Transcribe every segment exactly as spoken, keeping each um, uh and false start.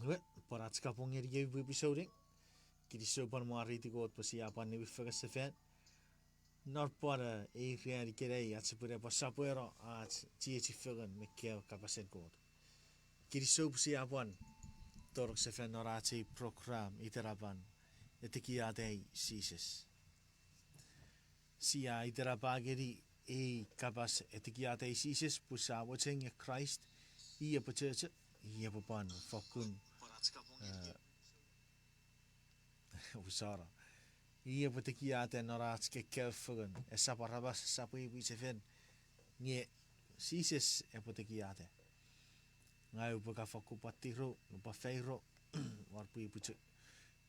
Ewe, pwan ach kapong ngeni kemi pwipwi souneng. Kinisou pwan mwareiti Kot pwe sia pwan niwin fengen sefan. Non pwan ei ran ikenai ach sipwene pwan sopweno ach chiechi fengen me kaeo kapasen Kot. Kinisou pwe sia pwan tonong sefan non ach ei program itenapan Etekiatai Jises. Sia itenapa ngeni ei kapas Etekiatai Jises pwe sia mochen nge Kraist i epwe chocho, i epwe pwan fokkun, eh, usano. I epwe tekiata non ach kekkeu fengen, esap aramas, esap ei mwichefen, nge Jises epwe tekiata. Ngang upwe ka fokkun pwan tiro, upwe feiro, war pwipwi,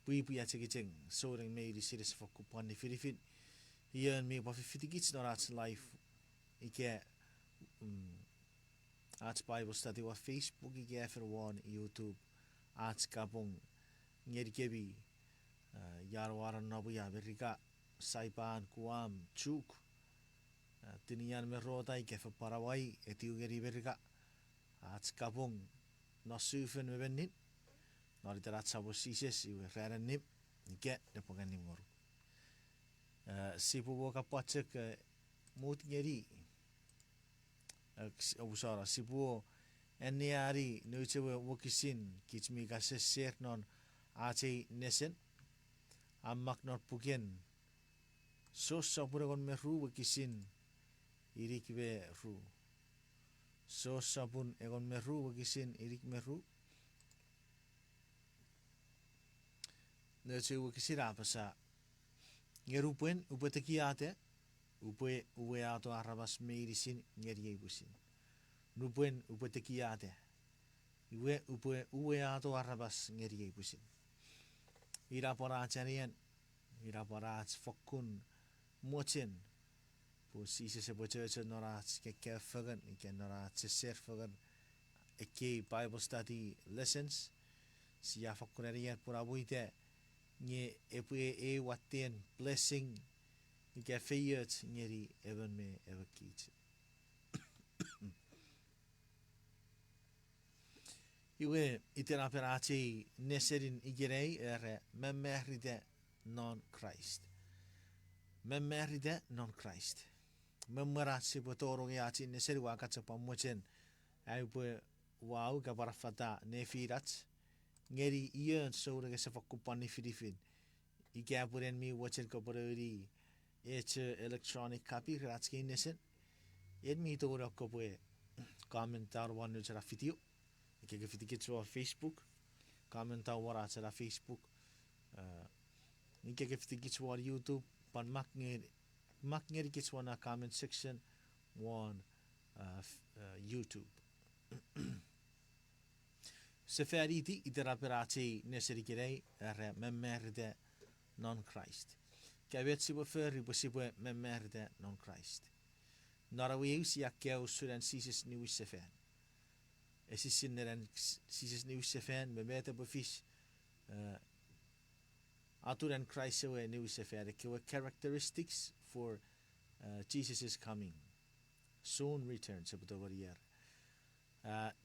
pwipwi achengicheng, souneng meinisin ese fokkun pwan nifinifin. Ion mi pwan fifitikich non ach live, ika, mm, ach Bible study won Facebook ika fen won YouTube, ach kapong ngeni kemi, eh, ian won nonnom ia Merika, Saipan, Guam, Chuuk, eh, Tinian me Rota ika fen Paraguay, etiw ngeni Merika, ach kapong non sufen me mennin, non iten ach Samon Jises, iwe ran annim, ika nepwong annim ngonuk. Eh, sipwe wor kapachek, eh, mut ngeni, eh, s-, omusano, sipwe anneani nouch ewe wokisin kich mi kan seser non ach ei nesen, a mak non puken Jon sopun engon me ru wokisin inik me ru. Jon sopun engon me ru wokisin inik me ru. Nouch ei wokisin a apasa, nge nupwen upwe tekiata, upwe uweato aramas meinisin ngeniei pwisin. Nupwen upwe tekiata, iwe upwe uweato aramas ngeniei pwisin. Ina pwan ach anean, ina pwan ach fokkun mochen pwe Jises epwe chocho non ach kekkeu fengen ika non ach seser fengen ekkei Bible study lessons. Sia fokkun anean pun a mwo ita nge epwe ei watten blessing ika feioch ngeni emon me emon kich. Iwe, itenapen ach ei nesenin ikenai era Mamarita non Kraist. Mamarita non Kraist. Me mwen ach sipwe tonong ngeni ach ei nesen ua kan chok pwan mochen ai upwe wau ika pwan affata nefinach ngeni ion souneng ese fokkun pwan nifinifin. Ika pwe en mi mochen kopwe nouni echo electronic copy ren ach kei nesen, en mi tongeni kopwe comment down won nouch ena video. Ika ke fitikich won Facebook, comment down won ach ena Facebook. Ika ke fitikich won YouTube, pwan mak ngenikich won ena comment section won YouTube. Sefaniti itenapen ach ei nesen ikenai era Mamarita non Kraist. Ika met sipwe fori pwe sipwe mamarita non Kraist? Non ewe eu sia kaeo usun an Jises niwin sefan. Esisinen an Jises niwin sefan me met epwe fis atun an Kraist ewe niwin sefan, ekkewe characteristics for Jesus' coming, soon return, sipwe tongeni era.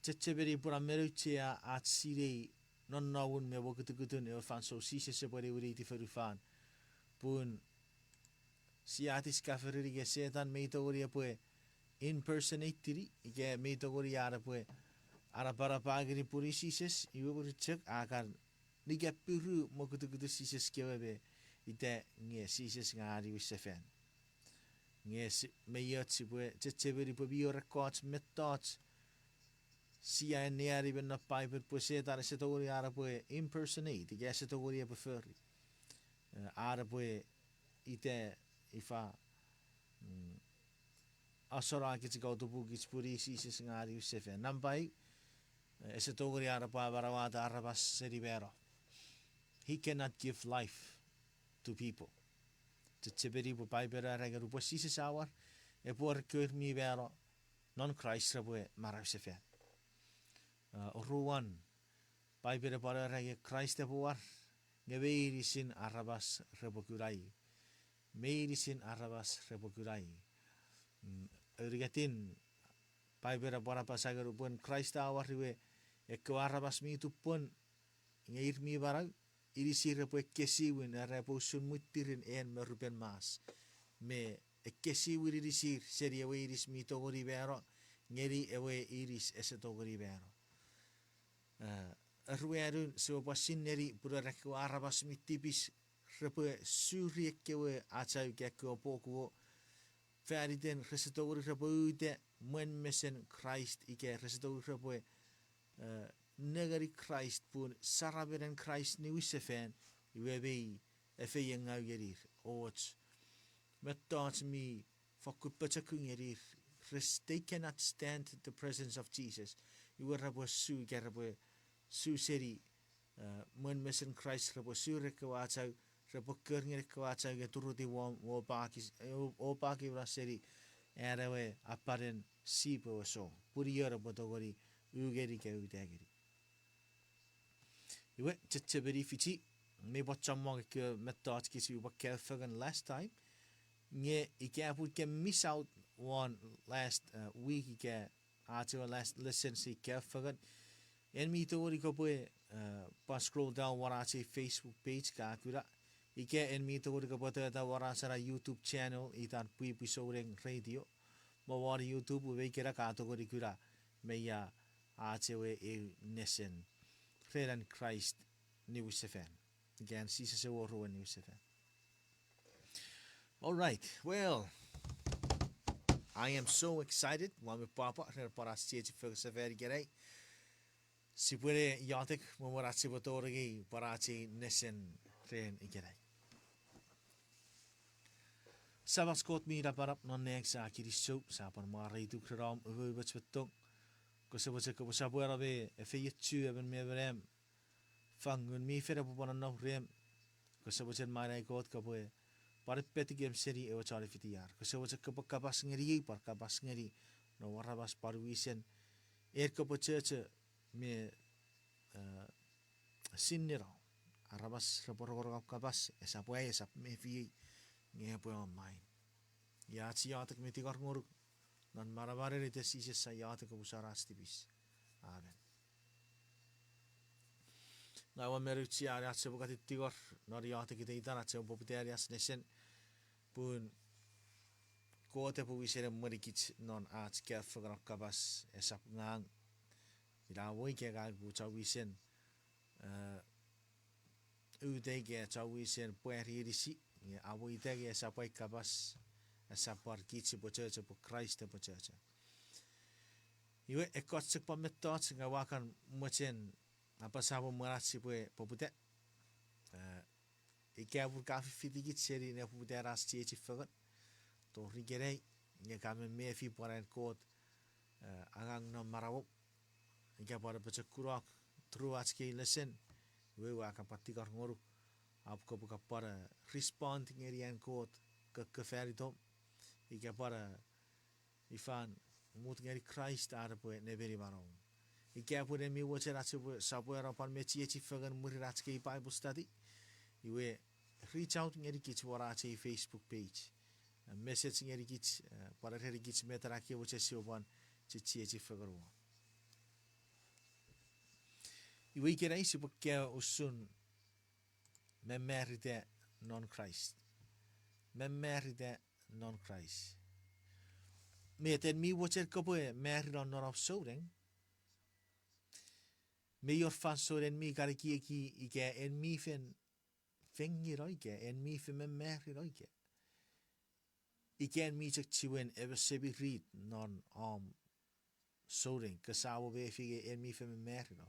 Chechemeni pun a men auchea ach sinei nonnomun me mokutukutun ewe fansoun Jises epwe niwiniti fonufan. Pun sia discover-ini nge Setan mei tongeni epwe impersonate-ini ika mei tongeni an epwe anapanapa ngeni pun i Jises, iwe mwirin chok a kan nikapiru mokutukutun Jises kewe me ita nge Jises nge a niwin sefan. Nge mei och sipwe chechemeni pwe mi wor ekkoch mettoch sia anneani me non Paipen pwe Setan ese tongeni an epwe impersonate ika ese tongeni epwe fori, an epwe ita ifa, asonakich ika otupukich pun i Jises nge a niwin sefan. Nampa eu, ese tongeni an epwe amanauata aramas seni mano. He cannot give life to people. Chechemeni pwe Paipen a era nge nupwen Jises a war, epwe wor ekkewe mi mano non Kraist repwe manau sefan. Oruan, Paipen epwe era nge Kraist epwe war, nge meinisin aramas repwe kuna i. Meinisin aramas repwe kuna i. Aunungatin, Paipen epwe apasa nge nupwen Kraist a war iwe, ekkewe aramas mi tupwen Nge ir mi manau, inisir repwe ekkesiwin, are epwe usun mwittirin en me rupen mas. Me ekkesiwin inisir seni ewe inis mi tongeni mano ngeni ewe inis ese tongeni mano. Eruanun, sipwe pwan sinei pun ekkewe aramas mi tipis repwe suri ekkewe achau ika ekkewe pokuo, fan iten rese tongeni repwe uta mwen mesen Kraist ika rese tongeni repwe nengeni Kraist pun saramenen Kraist niwinsefan, iwe mei efeiengau ngenir, och mettoch mi fokkun pochokun ngenir, res-, they cannot stand the presence of Jesus. Iwe repwe su ika repwe su seni mwen mesen Kraist, repwe suri ekkewe achau, repwe kori ngeni ekkewe achau nge turutiw won, o paki, o paki na seni an ewe apanen sip ewe song. Pun ion epwe tongeni u ngeni ika uta ngeni. Iwe, chechemeni fichi, mi pwan chommong ekkewe mettoch kich mi pwan kaeo fengen last time. Nge ika pun ke miss out won last week ika ach ewe last lesson si kaeo fengen, en mi tongeni kopwe pwan scroll down won ach ei Facebook page ka kuna. Ika en mi tongeni kopwe tota won ach ena YouTube channel itan Pwipwi Souneng Radio. Me won YouTube iwe ikena ka tongeni kuna me ia ach ewe eu nesen ren an Kraist niwinsefan. Ika an Jises ewe oruen niwinsefan. All right, well, I am so excited. Ua mi pwapwa ren pwan ach chiechi fengen sefan ikenai. Sipwe ne iotek me mwen ach sipwe tori ngeni pwan ach ei nesen ren ikenai. Samach Kot mi napanap non nang, sia kinisou, sia pwan mwareituk ren om umoumoch me tong. Kose mochen kopwe sopweno me efeiochu emon me emon am fansoun mi fen epwe pwan nonnom rem. Kose mochen manau Kot kopwe pwan epetikem seni ewe chon fitiar. Kose mochen kopwe kapas ngeniei pwan kapas ngeni noum aramas pwan wisen en kopwe chocho me sinneno. Aramas repwe rongorong om kapas, esap ai, esap mefiei, nge epwe om main. Ia ach iotek me tingor ngonuk, non manamanen iten Jises sia iotek, omusano ach tipis. Amen. Ngang ua men auchea ach sipwe kati tingor non iotek iteitan ach sipwe poputani ach nesen, pun Kot epwe wisen emwenikich non ach kaeo fengen om kapas, esap ngang. Ina mo ika ngang pun chon wisen uta ika chon wisen pwari inisi, nge amo ita nge esap ai kapas, esap pwan kich sipwe chocho pwe Kraist epwe chocho. Iwe, ekkoch chok pwan mettoch ngang ua kan mochen apasa me mwen ach sipwe poputa. Ika pun ka fifitikich seni ne poputa ach chiechi fengen tori ikenai, nge ka memefi pwan an Kot angang non manauom, ika pwan apochokunok through ach kei lesson, iwe ua kan pwan tingor ngonuk, ap kopwe kan pwan respond ngeni an Kot kokkofanitom, ika pwan ifan mut ngeni Kraist an epwe nemeni manauom. Ika pun en mi mochen ach sipwe sopweno pwan me chiechi fengen mwirin ach kei Bible study, iwe reach out ngeni kich won ach ei Facebook page. Message ngeni kich, pwan ereni kich met ena ke mochen sipwe pwan chiechi fengen won. Iwe ikenai sipwe kaeo usun mamarita non Kraist. Mamarita non Kraist. Met en mi mochen kopwe marino non om souneng? Mei wor fansoun en mi kan ekieki ika en mi fen fengino ika en mi fen mamarino ika, ika en mi chok chiwen emon semirit non om souneng, kose mo mefi nge en mi fen mamarino.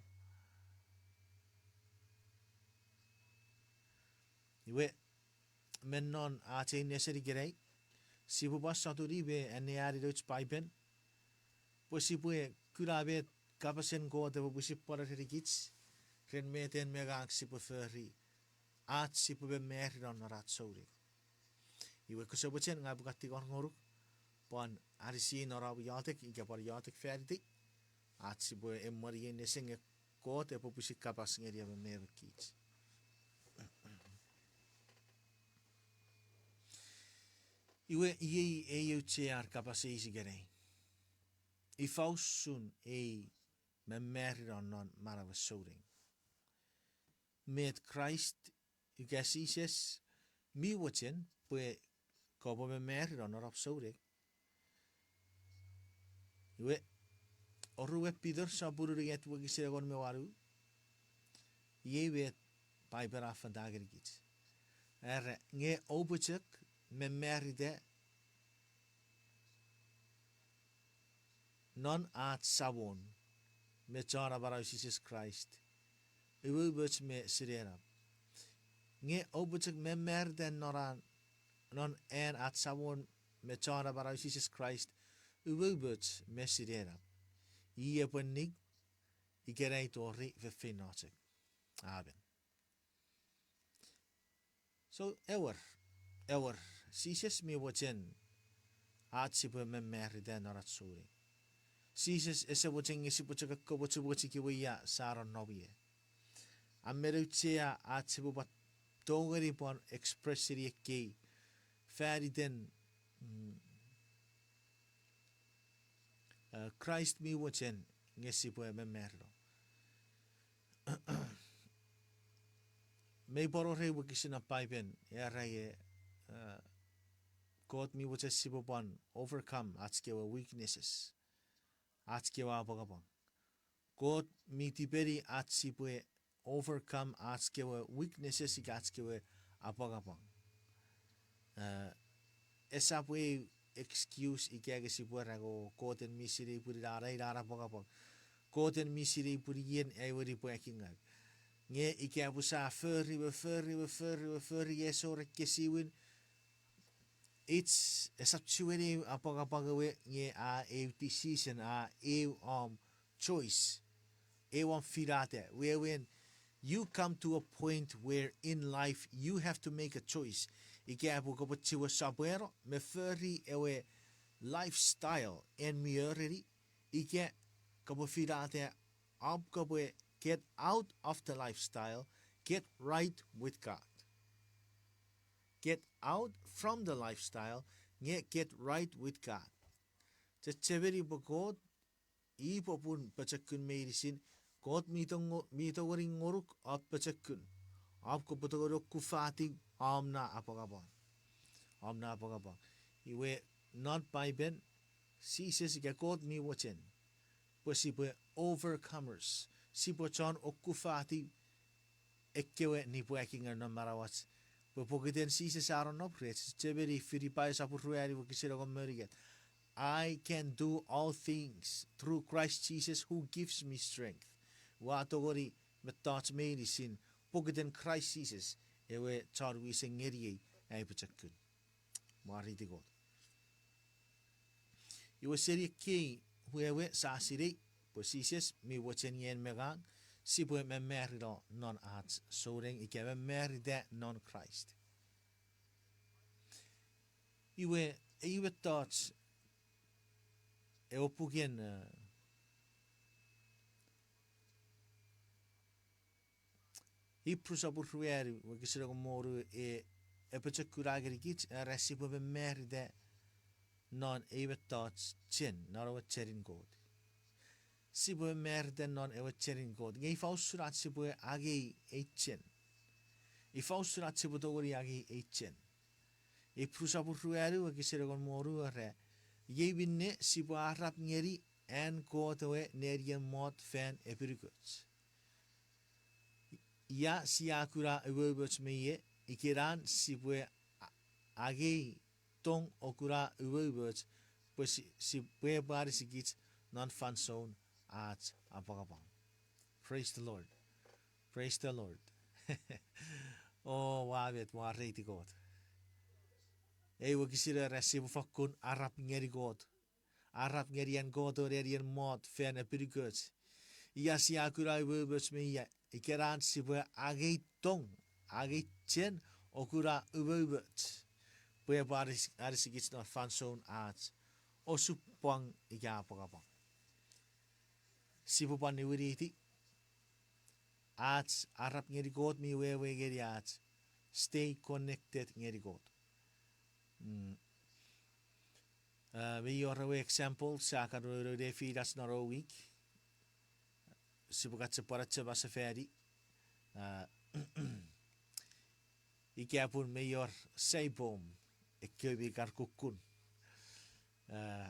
Iwe, me non ach ei nesen ikenai, sipwe pwan sotuni me anneani nouch Paipen, pwe sipwe kuna met kapasen Kot epwe pwisin pwan erenikich ren met en me ngang sipwe fori ach sipwe mamarino non ach souneng. Iwe kose mochen ngang upwe kan tingor ngonuk, pwan anisiei non om iotek ika pwan iotek fan itei, ach sipwe emweni ei nesen nge Kot epwe pwisin kapas ngeni emon me emon kich. Iwe iei ei auchean kapas eis ikenai: Ifa usun ei mamarino non manauen souneng? met Kraist ika Jises mi mochen pwe kopwe mamarino non ap souneng. Iwe, orue Peter sopun unungat wokisin engon me wanu, iei met Paipen a affata ngenikich. Era, nge oupwe chok mamarita non ach Samon me Chon Amanau Jises Kraist umoumoch me sinenap. Nge oupwe chok mamarita non an, non an ach Samon me Chon Amanau Jises Kraist umoumoch me sinenap. I epwe ning ikenai tori feinfeino chok. Amen. So, ewer, ewer, Jises mi mochen ach sipwe mamarita non ach souneng. Jises ese mochen nge sipwe chok akkomochumoch ikewe ia sa nonnom ie. A men auchea ach sipwe pwan tongeni pwan express-ini ekkei fan iten, mm, eh, Kraist mi mochen nge sipwe mamarino. Mei pwan wor ei wokisin non Paipen, era nge, eh, Kot mi mochen sipwe pwan overcome ach kewe weaknesses, ach kewe apwangapwang. Kot mi tipeni ach sipwe overcome ach kewe weaknesses ika ach kewe apwangapwang. Eh, esap eu excuse ika nge sipwe era nge Kot en mi sinei pun ina ai non apwangapwang. Kot en mi sinei pun ien ai we nipwakingaw. Nge ika pwe sa fori me fori me fori me fori ese wor ekkesiwin, its, esap chiwen eu apwangapwang ewe nge a eu decision, a eu om choice. Eu om finata. Wewen, you come to a point where in life you have to make a choice. Ika pwe kopwe chiwen sopweno me fori ewe lifestyle en mi oreni, ika kopwe finata om kopwe get out of the lifestyle, get right with God. Get out from the lifestyle, nge get right with God. Chechemeni pwe Kot i popun pochokun meinisin. Kot mi tongo-, mi tongeni ngonuk om pochokun. Om kopwe tongeni okufatiw om na apwangapwang. Om na apwangapwang. Iwe non Paipen, Jises ika Kot mi mochen pwe sipwe overcomers. Sipwe chon okufatiw ekkewe nipwakingaw non manauach. Pwe pokiten Jises a nonnom rech, chechemeni Filipai sopun ruanu wokisin engon me unungat. I can do all things through Christ Jesus who gives me strength. Ua tongeni mettoch meinisin pokiten Kraist Jises ewe chon wisen ngeniei ai pochokun. Mwareiti Kot. Iwe seni ekkei wewe sa sinei pwe Jises mi mochen ien me ngang sipwe mamarino non ach souneng ika mamarita non Kraist. Iwe, ei mettoch, ewe puken, eh, Ipru sopun ruanu wokisin engon me wonu, e, apochokuna ngenikich, era sipwe mamarita non ei mettoch chen, non ewe chenin Kot. Sipwe mamarita non ewe chenin Kot. Nge ifa usun ach sipwe angei ei chen? Ifa usun ach sipwe tongeni angei ei chen? Ipru sopun ruanu wokisin engon me wonu, era, iei minne sipwe arap ngeni an Kot ewe nenien mot fan epinukoch. Ia sia kuna umoumoch me ie, ikenan sipwe a-, angei tong o kuna umoumoch, pwe si-, si-, pwe epwe anisikich non fansoun ach apwangapwang. Praise the Lord. Praise the Lord. O, ua met, mwareiti Kot. Ei wokisin era sipwe fakkun arap ngeni Kot. Arap ngeni an Kot ewe nenien mot fan epinukoch. Ia sia kuna umoumoch me ia, ikenan sipwe angei tong, angei chen o kuna umoumoch, pwe epwe anis-, anisikich non fansoun ach osupwang ika apwangapwang. Sipwe pwan niwiniti ach arap ngeni Kot mi wewe ngeni ach stay connected ngeni Kot. Mm. A, mi wor ewe example sia kan nounou nefinach non ewe wik. Sipwe kan chok pwan achema sefani. A, Ika pun mei wor saipom, ekkewe mi kan kukkun. Eh,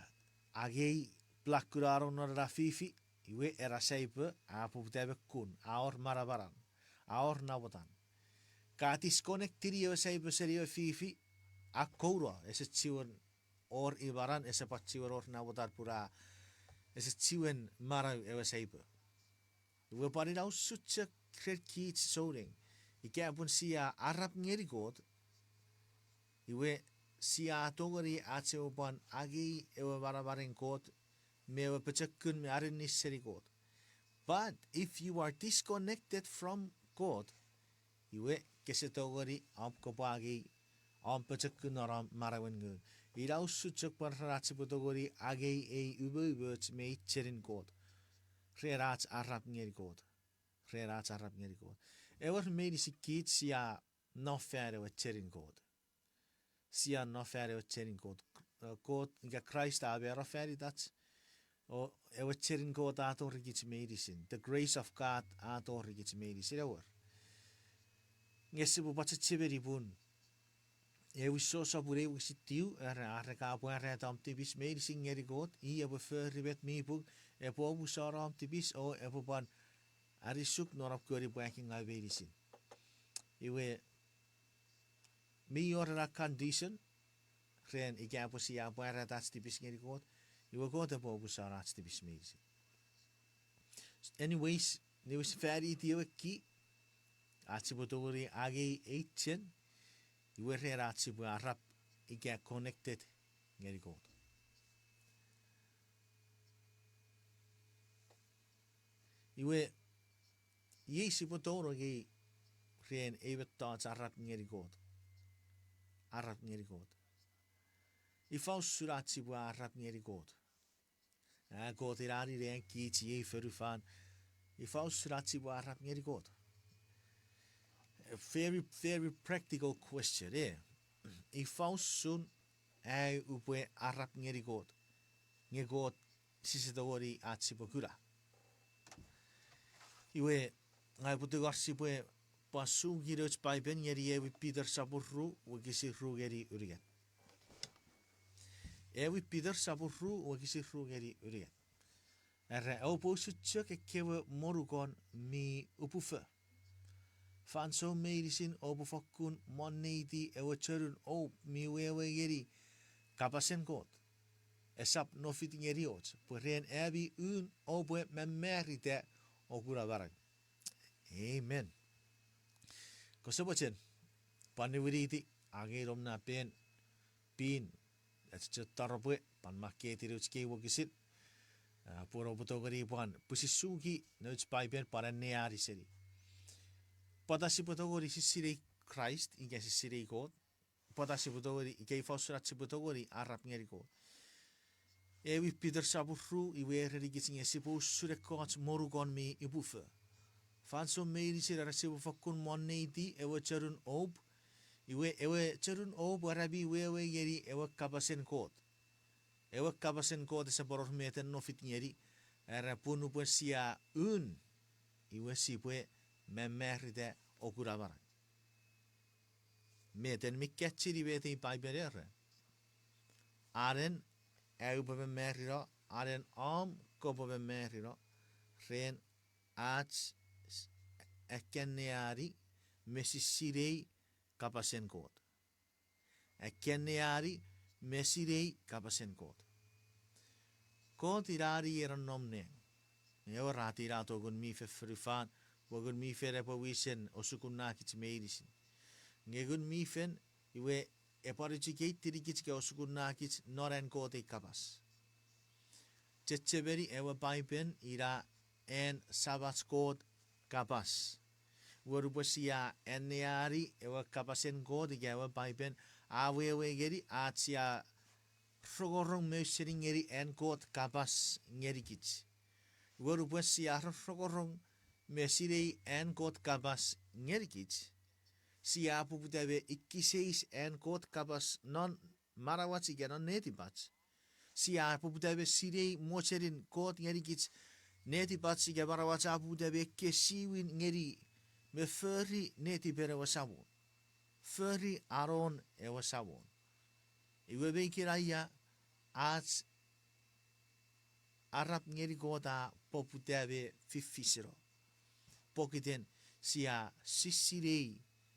angei plak kunano non ena fifi, iwe ena saipo a poputa me kun, a wor manamanan, a wor namotan. Ka disconnect-ini ewe saipo seni ewe fifi, a kouno, ese chiwen wor imanan, ese pwan chiwen wor namotan pun a, ese chiwen manau ewe saipo. Iwe pwan ina usun chok ren kich souneng. Ika pun sia arap ngeni Kot, iwe sia tongeni ach sipwe pwan angei ewe manamanen Kot, me ewe pochokun me aninnis seni Kot. But if you are disconnected from God, iwe kese tongeni om kopwe angei om pochokun non om manauen ngun. Ina usun chok pwan ren ach sipwe tongeni angei ei umoumoch me ei chenin Kot. Ren ach arap ngeni Kot. Ren ach arap ngeni Kot. Ewer, meinisin kich sia nom fan ewe chenin Kot. Sia nom fan ewe chenin Kot. Eh, Kot, ika Kraist a mano fan itach, o ewe chenin Kot a torikich meinisin. The grace of God a torikich meinisin, ewer. Nge sipwe pwan chechemeni pun ewe sousopun ei wokisin tiu, era, are ka pwarata om tipis meinisin ngeni Kot, i epwe fori met mi pung, epwe omusano om tipis, o epwe pwan anisuk non om kewe nipwakingaw meinisin. Iwe, mi wor ena condition, ren ika pwe sia pwarata ach tipis ngeni Kot, iwe Kot epwe omusano ach tipis meinisin. Anyways, niwis fan iti ewe ki, ach sipwe tongeni angei ei chen, iwe ren ach sipwe arap ika connected ngeni Kot. Iwe, iei sipwe tonong ei ren ei mettoch arap ngeni Kot. Arap ngeni Kot. Ifa usun ach sipwe arap ngeni Kot? A, Kot ina ninen kich iei fonufan. Ifa usun ach sipwe arap ngeni Kot? A very, very practical question, e. Ifa usun ai upwe arap ngeni Kot, nge Kot sise tongeni ach sipwe kuna? Iwe, ngang upwe tingor sipwe pwan suki nouch Paipen ngeni ewe Peter sopun ru wokisin ru ngeni unungat. Ewe Peter sopun ru wokisin ru ngeni unungat. Era, oupwe usun chok ekkewe monukon mi upufo. Fansoun meinisin oupwe fokkun monneiti ewe chonun op mi wewe ngeni kapasen Kot. Esap nofit ngeni och, pwe ren ami un oupwe mamarita o kuna manau. Amen. Kose mochen pwan niwiniti, angei nom na pen, pin, achocho taropwe, pwan makketi nouch kei wokisin, a, pwe oupwe tongeni pwan pwisin suki nouch Paipen pwan anneani seni. Pwata sipwe tongeni sisinei Kraist ika sisinei Kot? Pwata sipwe tongeni, ika ifa usun ach sipwe tongeni arap ngeni Kot? Ewe Peter sopun ru iwe a erenikich nge sipwe usun ekkoch monukon mi upufo. Fansoun meinisin are sipwe fokkun monneiti ewe chonun op, iwe ewe chonun op era mi wewe ngeni ewe kapasen Kot. Ewe kapasen Kot ese pwan wor met a nofit ngeni, era pun nupwen sia un, iwe sipwe mamarita o kuna manau. Met en mi kachini met ei Paipen era? Anen ai upwe mamarino, anen om kopwe mamarino, ren ach akkanneani me sisinei kapasen Kot. Akkanneani me sinei kapasen Kot. Kot ina i a nonnom nang. Ewer, a tinato Ngun mi Fen fonufan, pwe Ngun mi Fen epwe wisen osukunnakich meinisin. Nge Ngun mi Fen, iwe, epwe pwan educate-inikich ika osukunnakich non an Kot ei kapas. Chechemeni ewe Paipen ina an Samach Kot kapas. Iwe nupwen sia anneani ewe kapasen Kot ika ewe Paipen, a wewe ngeni ach sia rongorong me ausening ngeni an Kot kapas ngenikich. Iwe nupwen sia rongorong me sinei an Kot kapas ngenikich, sia poputa me ikis eis an Kot kapas non manauach ika non netipach. Sia poputa me sinei mochenin Kot ngenikich, netipach ika manauach a poputa me ekkesiwin ngeni me fori netipen ewe Samon, fori anon ewe Samon. Iwe me ikenaia ach arap ngeni Kot a poputa me fifisino, pokiten sia sisinei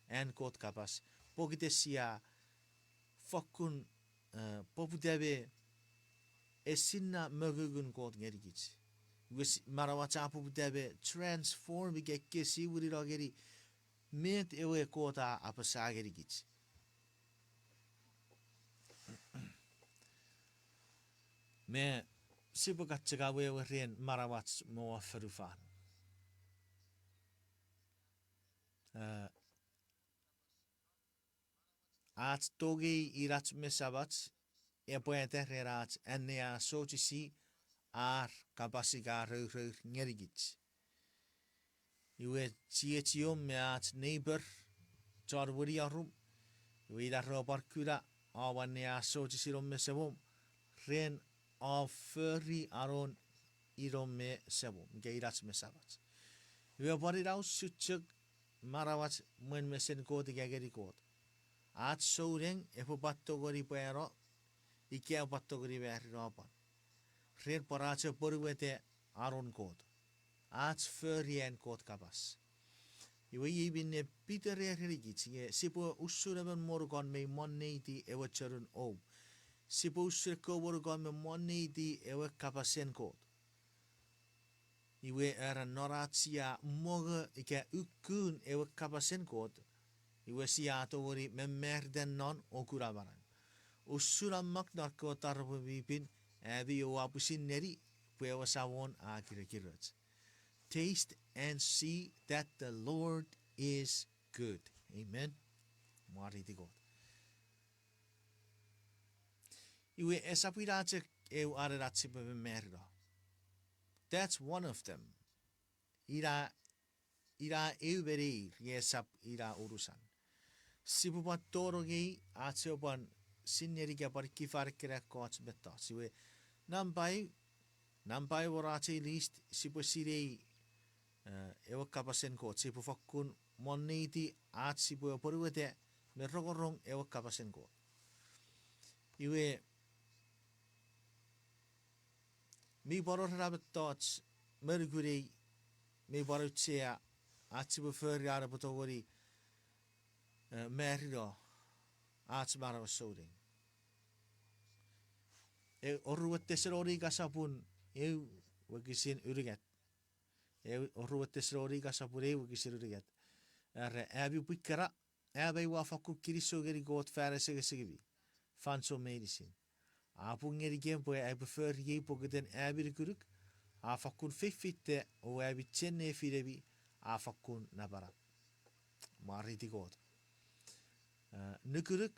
an Kot kapas, pokiten sia fokkun, eh, poputa me esinna mongungun Kot ngenikich. Iwe manauach a poputa me transform ika ekkesiwinino ngeni met ewe Kot a apasa ngenikich. Me sipwe kan chok awewe ren manauach me won fonufan. Eh, ach tongei inach me samach epwe ete ren ach anneasochisi ar kapas ika ar ourour ngenikich. Iwe chiechiom me ach neighbor, chon winiarum, iwe ina repwe pwan kuna om anneasochisi nom me semom ren om fori anon inom me semom ika inach me samach. Iwe pwan ina usun chok manauach mwen mesen Kot ika ngeni Kot. Ach souneng epwe pwan tongeni pwano ika epwe pwan tongeni marino pwan ren pwan ach apwonueta anon Kot, ach fori an Kot kapas. Iwe iei minne Peter a erenikich nge sipwe usun emon monukon mi mwanneiti ewe chonun om. Sipwe usun ekkewe monukon mi mwanneiti ewe kapasen Kot. Iwe era non ach sia mongo ika ukukun ewe kapasen Kot, iwe sia tongeni mamarita non o kuna manau. Usun a mak non ekkewe taropwe mi pin, ami oua pwisin neni pwe ewe Samon a kirikiroch. Taste and see that the Lord is good. Amen. Mwareiti Kot. Iwe esap ina chok eu anen ach sipwe mamarino. That's one of them. Ina, ina eu me neir, nge esap ina unusan. Sipwe pwan tonong ngeni ach sipwe pwan sinei ika pwan kifarekena ekkoch mettoch. Iwe nampa eu, nampa eu won ach ei list, sipwe sinei, eh, ewe kapasen Kot, sipwe fokkun mwanneiti ach sipwe apwonueta me rongorong ewe kapasen Kot. Iwe mi pwan wor ena mettoch me nukunei, mi pwan auchea ach sipwe fori an epwe tongeni, eh, marino ach manauen souneng. E, oruan Tesalonika sopun eu wokisin unungat. E, oruan Tesalonika sopun eu wokisin unungat. Era, ami pwi kana, am aua fokkun kinisou ngeni Kot fan asengesengemi fansoun meinisin. A pung ngenikem pwe aipwe fori ei pokiten ami nukunuk a fokkun feifeita o ami chen nefinemi a fokkun napanap. Mwareiti Kot. Eh, nukunuk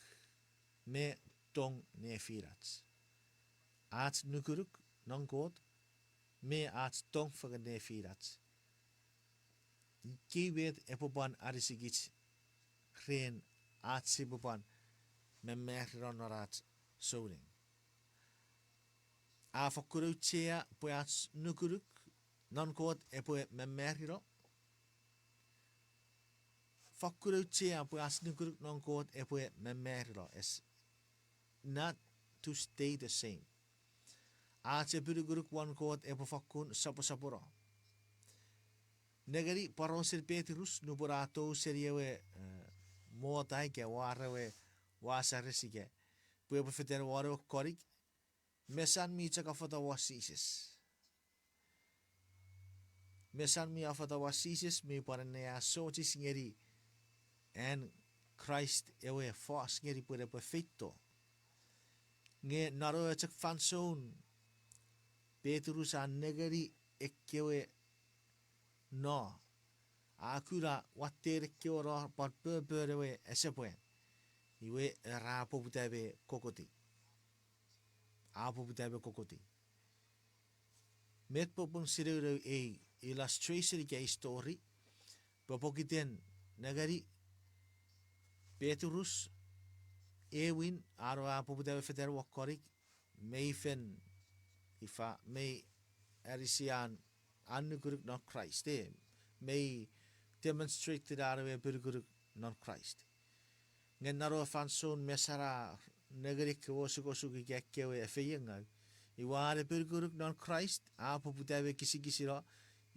me tong nefinach. Ach nukunuk non Kot me ach tong fengen nefinach, ikei met epwe pwan anisikich ren ach sipwe pwan mamarino non ach souneng. A fokkun auchea pwe ach nukunuk non Kot epwe mamarino. Fokkun auchea pwe ach nukunuk non Kot epwe mamarino, not to stay the same. Ach epinukunuk won Kot epwe fokkun soposopono. Nengeni porausen Petrus nupwen a tou seni ewe, eh, mota ika war ewe wasares ika pwe epwe fetan won ewe konik, mesan mi chok affata won Jises. Mesan mi affata won Jises mi pwan anneasochis ngeni an Kraist ewe fos ngeni pwe epwe feito. Nge non ewe chok fansoun Petrus a nengeni ekkewe no, a kuna watten ekkewe no pwan popun ewe asepwan. Iwe ra poputa me kokkoti. A poputa me kokkoti. Met popun sinounou ei illustration ika ei story? Pwe pokiten nengeni Petrus, ewin, a no a poputa me fetan won konik, mei fen, ifa, mei anisi an, an nukunuk non Kraist, e, mei demonstrate-ini an ewe epinukunuk non Kraist. Nge non ewe fansoun mesan a nengeni ekkewe osukosuk ika ekkewe efeiengau, iwe an epinukunuk non Kraist a poputa me kisikisino,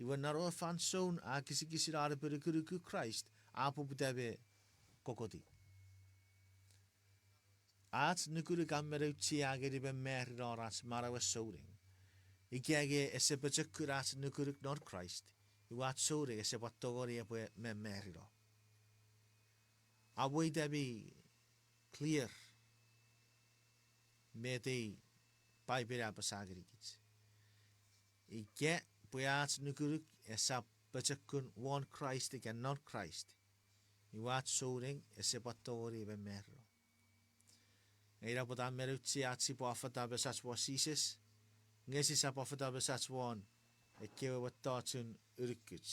iwe non ewe fansoun a kisikisino an epinukunuku Kraist, a poputa me kokotiw. Ach nukunuk a men auchea ngeni me marino ach manauen souneng. Ika nge ese pochokun ach nukunuk non Kraist, iwe ach souneng ese pwan tongeni epwe me marino. Amwo ita mi clear met ei Paipen a apasa ngenikich. Ika pwe ach nukunuk esap pochokun won Kraist ika non Kraist, iwe ach souneng ese pwan tongeni me marino. Nge ina pwata a men auchea ach sipwe afata mesach won Jises, nge sisap afata mesach won ekkewe mettochun unukuch.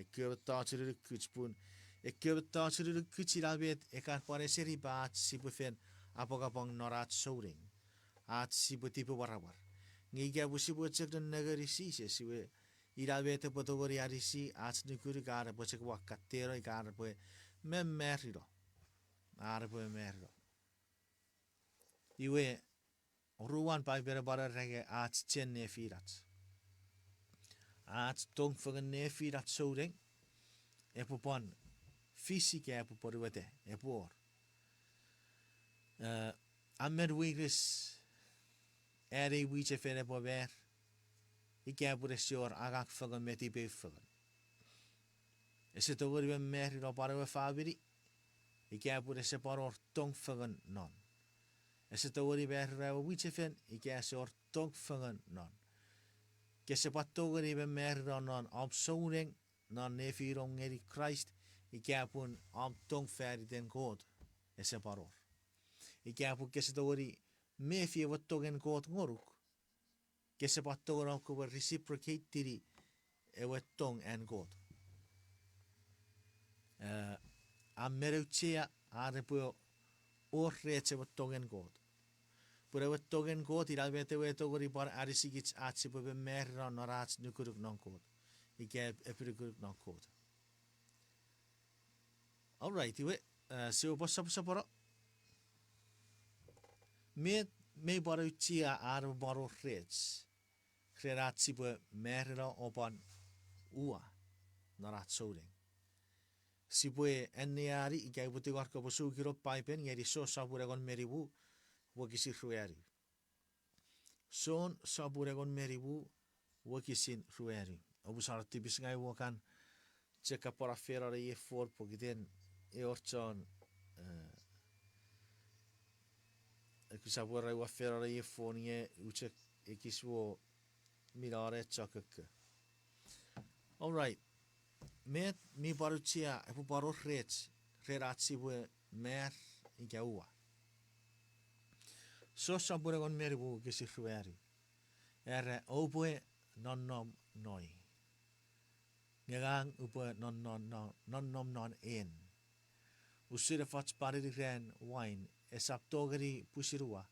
Ekkewe mettochun unukuch pun, ekkewe mettochun unukuch ina met e kan pwan esenipa ach sipwe fen apwangapwang non ach souneng, ach sipwe tipemwaramwar. Nge ika pwe sipwe chok nennengeni Jises, iwe ina met epwe tongeni anisi ach nukunuk an epwe chok pwan katteno ika an epwe me marino. An epwe me marino. Iwe, oruan, Paipen a pwan era nge ach chen nefinach. Ach tong fengen nefinach souneng epwe pwan fis ika epwe pwonueta, epwe wor. Eh, a men weires an ei mwichefen epwe mar ika pun ese wor angang fengen me tipeu fengen. Ese tongeni me marino pwan ewe famini ika pun ese pwan wor tong fengen non. Ese tongeni marino ewe mwichefen ika ese wor tong fengen non. Kese pwan tongeni me marino non om souneng, non nefinom ngeni Kraist, ika pun om tong fan iten Kot ese pwan wor. Ika pun kese tongeni mefi ewe tongen Kot ngonuk, kese pwan tongeni om kopwe reciprocate-ini ewe tong an Kot. Eh, a men auchea an epwe wor rech ewe tongen Kot. Pun ewe tongen Kot ina met ewe tongeni pwan anisikich ach sipwe me marino non ach nukunuk non Kot, ika epinukunuk non Kot. All right, iwe, eh, sipwe pwan soposopono. Met mei pwan auchea an epwe pwan wor rech ren ach sipwe marino o pwan uwa non ach souneng? Sipwe anneani ika upwe tingor kopwe sukino Paipen ngeni Jon sopun engon me nimu, wokisin ruanu. Jon sopun engon me nimu, wokisin ruanu. Oupwe sano tipis ngang ua kan chok apwara fenon ei efoch pokiten e wor chon, eh, ekis apwara ua fenon ei efoch nge uchok ekis wo mi none chokoko. All right. Met mi pwan auchea epwe pwan wor rech ren ach sipwe mar ika uwa? Jon sopun engon me nimu wokisin ruanu. Era, oupwe nonnom noi, nge ngang upwe nonnom non, nonnom non en. Usun efoch panen iran wain esap tongeni pwisin uwa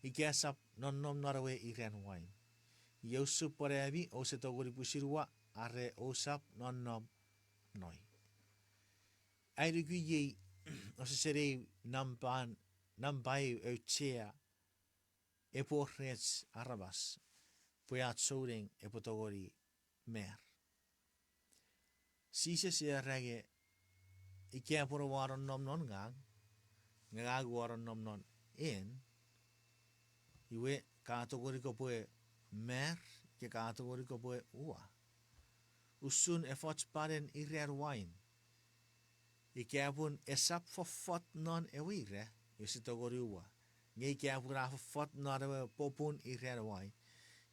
ika esap nonnom non ewe iran wain, iei usun pwan ami ouse tongeni pwisin uwa are ousap nonnom noi. Ai nuku iei, osesen ei nampan, nampa eu auchea epwe wor rech aramas pwe ach souneng epwe tongeni mar. Jises e era nge, ika pun oua nonnom non ngang, nge ngang ua nonnom non en, iwe ka tongeni kopwe mar, ika ka tongeni kopwe uwa. Usun efoch panen iran wain. Ika pun esap foffot non ewe ira, ese tongeni uwa. Nge ika pun a foffot non ewe popun iran wain,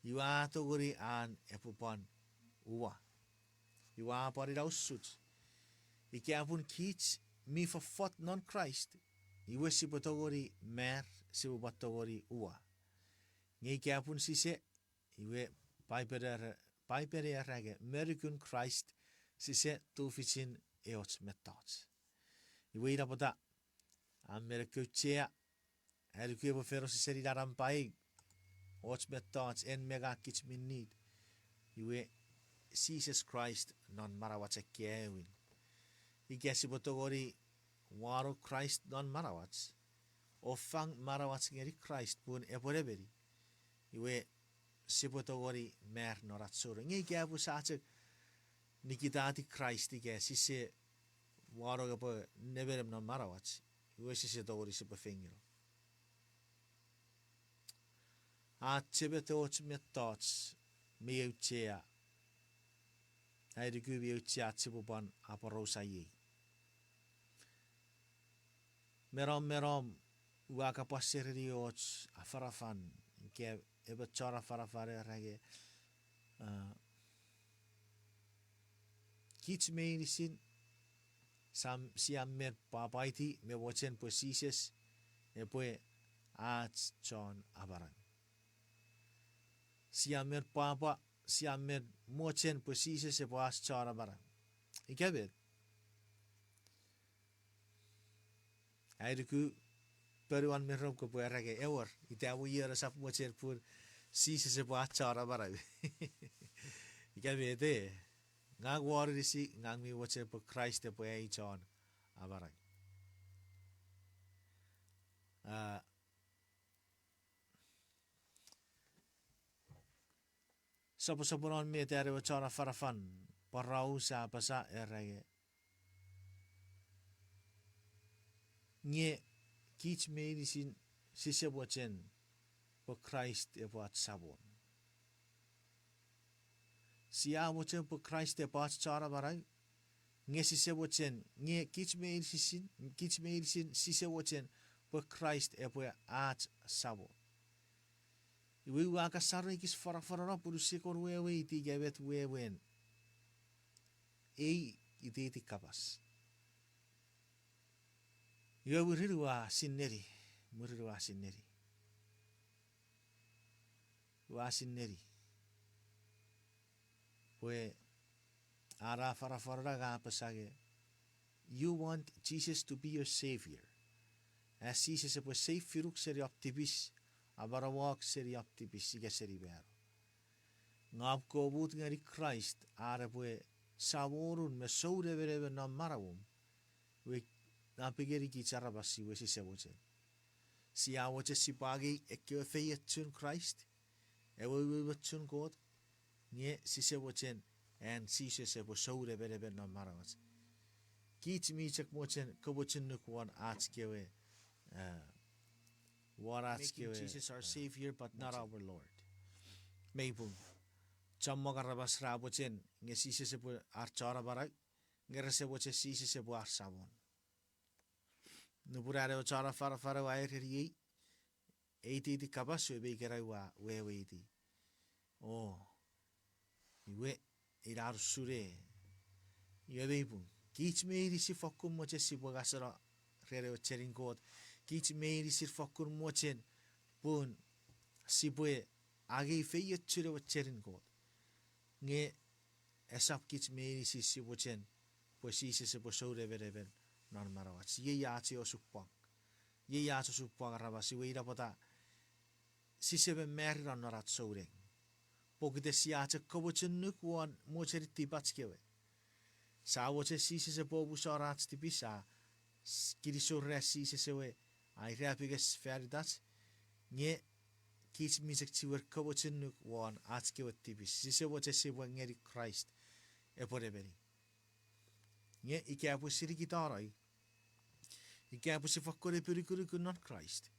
iwe a tongeni an epwe pwan uwa. Iwe a pwan ina usuch. Ika pun kich mi foffot non Kraist, iwe sipwe tongeni mar, sipwe pwan tongeni uwa. Nge ika pun sise, iwe Paipen era, Paipen era nge me nukun Kraist sise tufichin eoch mettoch. Iwe ina pwata a men auchea, ai nuku epwe fen osesen ina nampa eu och mettoch en me ngang kich mi need. Iwe Jises Kraist non manauach akkaewin. Ika sipwe tongeni wano Kraist non manauach, o fang manauach ngeni Kraist pun epwe nemeni, iwe sipwe tongeni mar non ach souneng. Nge ika pwe sia chok nikitati Kraist ika sise wanong epwe nemenem non manauach, iwe sise tongeni sipwe feinno. A chemetoch mettoch mi auchea. Ai nuku mi auchea ach sipwe pwan aporausa iei. Me nom, me nom, ua kapas sereni och afanafan, ika emon chon afanafan era nge, a, kich meinisin, sam-, sia men pwapwaiti me mochen pwe Jises epwe ach chon amanau. Sia men pwapwa, sia men mochen pwe Jises epwe ach chon amanau. Ika met? Ai nuku ponuan me rom kopwe era nge ewer, ita mo ion esap mochen pun Jises epwe ach chon amanau. Ika met e, ngang won inisi, ngang mi mochen pwe Kraist epwe ai chon amanau. A, soposoponon met an ewe chon afanafan poraus a apasa era nge, nge kich meinisin sise mochen pwe Kraist epwe ach Samon. Sia mochen pwe Kraist epwe ach chon amanau, nge sise mochen, nge kich meinisin, kich meinisin sise mochen pwe Kraist epwe ach Samon. Iwe ua kasaro ekis fanafanano pun use kon weweiti ika met wewen ei iteiten kapas. Iwe mwirin ua sinneni, mwirin ua sinneni. Ua sinneni pwe an afanafan a apasa nge, you want Jesus to be your savior. As Jises epwe save-inuk seni om tipis, amanauok seni om tipis ika seni mano. Nge om kopwe mut ngeni Kraist an epwe Samonun me sounemenemen non manauom, iwe napengeni kich aramas iwe sise mochen. Sia mochen sipwe angei ekkewe feiochun Kraist, ewe umoumochun Kot, nge sise mochen an Jises epwe sounemenemen non manauach. Kich mi chok mochen komochunuk won ach kewe, won ach kewe, Jesus our Savior, but not our Lord. Mei pung. Chommong aramas ra mochen nge Jises epwe ar chon amanau, nge rese mochen Jises epwe ar Samon. Nupwen an ewe chon afanafan a ereniei ei iteiten kapas, iwe mei kena ua weweiti, o, iwe, ina usun e. Iwe mei pung. Kich meinisin fokkun mochen sipwe ngaseno ren ewe chenin Kot. Kich meinisin fokkun mochen pun sipwe angei feiochun ewe chenin Kot. Nge esap kich meinisin si mochen pwe Jises epwe sounemenemen non manauach. Iei ach osupwang. Iei ach osupwang aramas, iwe ina pwata sise mamarita non ach souneng. Pokiten sia chok komochunuk won mochenin tipach kewe. Sia mochen Jises epwe omusano ach tipis, a, kinisou ren Jises ewe a irapenges fan itach, nge kich mi chok chiwen komochunuk won ach kewe tipis. Sise mochen sipwe ngeni Kraist epwe nemeni. Nge ika pwe si nikitanoi, ika pwe si fokkun epinukunuk non Kraist